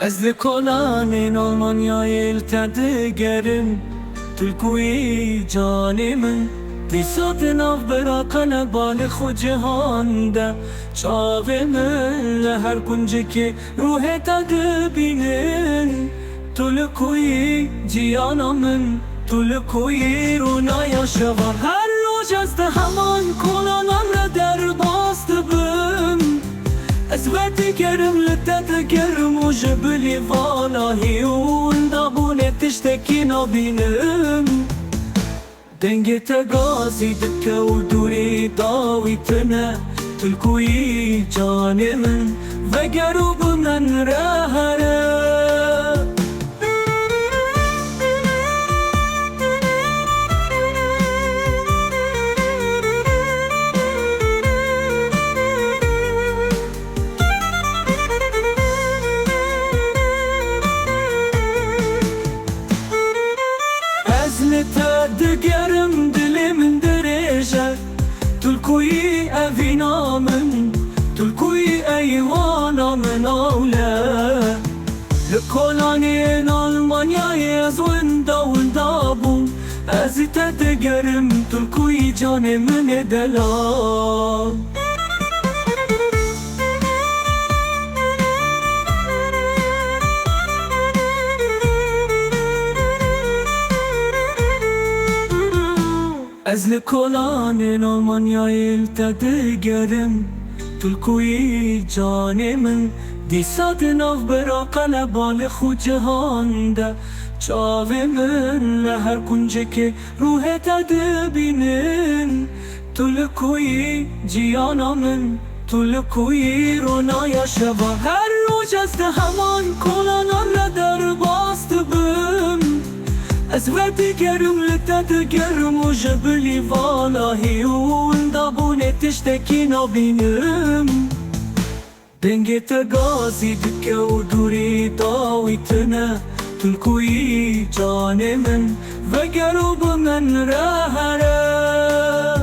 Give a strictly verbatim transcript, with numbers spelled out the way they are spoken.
Ez li kolanên Almanyayê li te digerim, tu li ku yî canê min? Dîsa di nav bira qeleba li xwe cihan de, çavê min li her kuncikê ruhê te dibînin. Tu li ku yî ciyana min, tu li ku yî rûnaya şeva? Her roj ez di heman kolanan re derbas dibim. Ez vedigerim, li te digerim û ji bilî vala hî û windabûnê tiştekî nabînim. Dengê te gazî dike û dûrî dawî tune. Tu li ku yî canê min? Veger û bi min re here. Ez li te digerim, dilê min dirêj e. Tu li ku yî evîna min, tu li ku yî eywana min awle? Li kolanên Almanyayê ez winda winda bûm. Ez li te digerim, tu li ku yî canê min ê delal? Ez li kolanên Almanyayê li te digerim, tu li ku yî canê min? Dîsa di nav bira qeleba li xwe cihan de, çavê min li her kuncikê ruhê te dibînin. Tu li ku yî ciyana min, tu li ku yî rûnaya şeva? Her roj ez di heman kolanan re derbas dibim. Ez vedigerim, li te digerim û ji bilî vala hî û windabûnê tiştekî nabînim. Dengê te gazî dike û dûrî dawî tune. Tu li ku yî canê min? Veger û bi min re here.